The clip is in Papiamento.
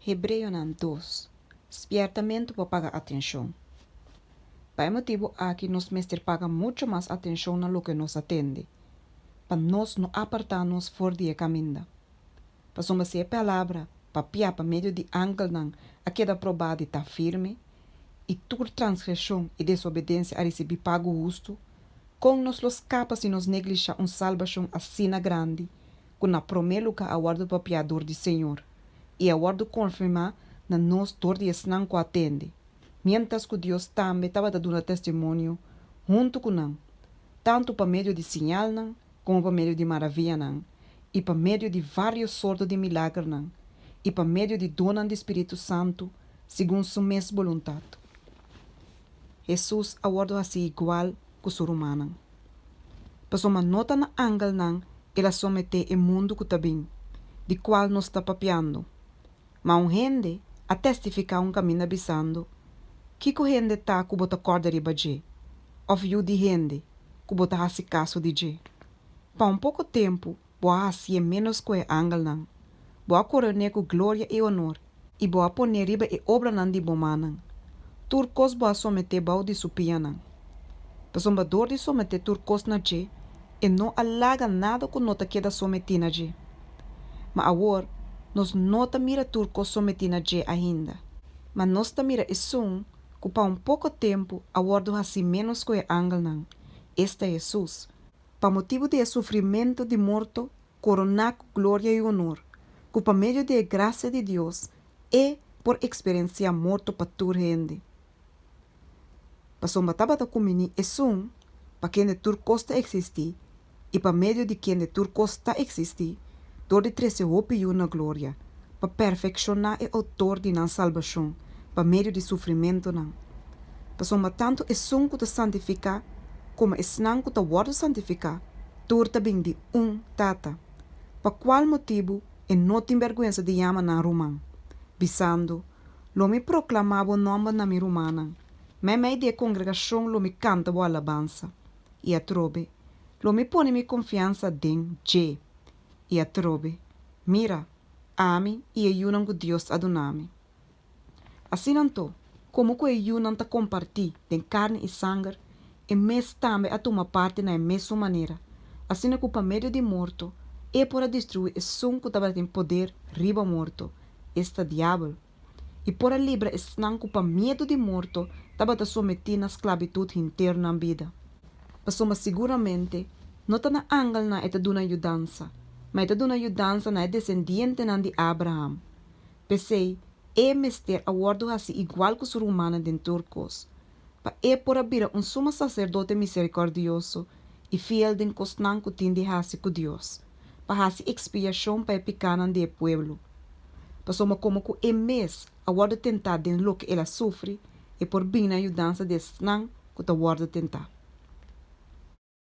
Hebreonan dos, Spièrtamentu pa paga atenshon. Pa e motibu aki nos mester paga muchu mas atenshon na loke nos a tende, pa nos no apartá nos for di e kaminda. Pasobra si e palabra papiá pa medio di angelnan a keda probá di ta firme, i tur transgreshon i desobedensia a risibí pago hustu, kon nos lo skapa si nos neglishá un salbashon asina grandi ku na promé lugá a wòrdu papiá dor di Señor i a wòrdu konfirmá na nos dor di esnan ku a tende, miéntras ku Dios tambe tabata duna testimonio huntu ku nan, tantu pa medio di siñalnan komo pa medio di maravianan, i pa medio di vários sorto di milagernan, i pa medio di donnan di Spiritu Santu segun Su mes boluntat. Hesus a wòrdu hasí igual ku su rumannan. Pasobra no ta na angelnan el a someté e mundu ku ta bin, di kual nos ta papiando. Ma un hende a testifiká un kaminda bisando, Kiko hende ta ku bo ta kòrda riba dje, òf yu di hende, ku bo ta hasi kaso di dje? Pa un poko tempu bo a hasié ménos ku e angelnan, bo a koron'é ku gloria i onor, i bo a pon'é riba e obranan di bo mannan. Tur kos bo a someté bou di su pianan. Pasobra dor di someté tur kos na dje, e no a laga nada ku no ta keda sometí na dje. Ma awor, nos no ta mira tur kos sometí na dje ainda, ma nos ta mira esun ku pa un poko tempu a wòrdu hasí ménos ku e angelnan, esta Hesus, Pa motibu di e sufrimentu di morto koroná ku gloria i onor, ku pa medio di e grasia di Dios e por eksperensiá morto pa tur hende. Pasobra tabata kumini esun pa kende tur kos ta eksistí i pa medio di kende tur kos ta eksistí, dor di trese hopi yu na gloria, pa perfekshoná e outor di nan salbashon pa medio di sufrimentunan. Pasobra tantu esun ku ta santifiká komo esnan ku ta wòrdu santifiká, tur ta bin di ún Tata. Pa kual motibu e no tin bèrgwensa di yama nan ruman, bisando, Lo mi proklamá bo nòmber na mi rumannan, meimei di e kongregashon lo mi kanta bo alabansa. I atrobe, Lo mi pone mi konfiansa den dje. I atrobe, Mira, ami i e yunan ku Dios a duna mi. Asina anto, komo ku e yunan ta kompartí den karni i sanger, e mes tambe a tuma parti na e mesun manera, asina ku pa medio di morto e por a destruí esun ku tabatin poder riba morto, esta Diabel, i por a libra esnan ku pa miedu di morto tabata sometí na sklabitut henter nan bida. Pasobra siguramente no ta na angelnan e ta duna yudansa, ma e ta duna yudansa na e desendientenan di Abraham. P'esei, e mester a wòrdu hasi igual ku su rumannan den tur kos, pa e por a bira un suma saserdote miserikòrdioso i fiel den kosnan ku tin di hasi ku Dios, pa hasi ekspiashon pa e pikánan di e pueblo. Pasobra komo ku e mes a wòrdu tentá den loke el a sufri, e por bini na yudansa di esnan ku ta wòrdu tentá.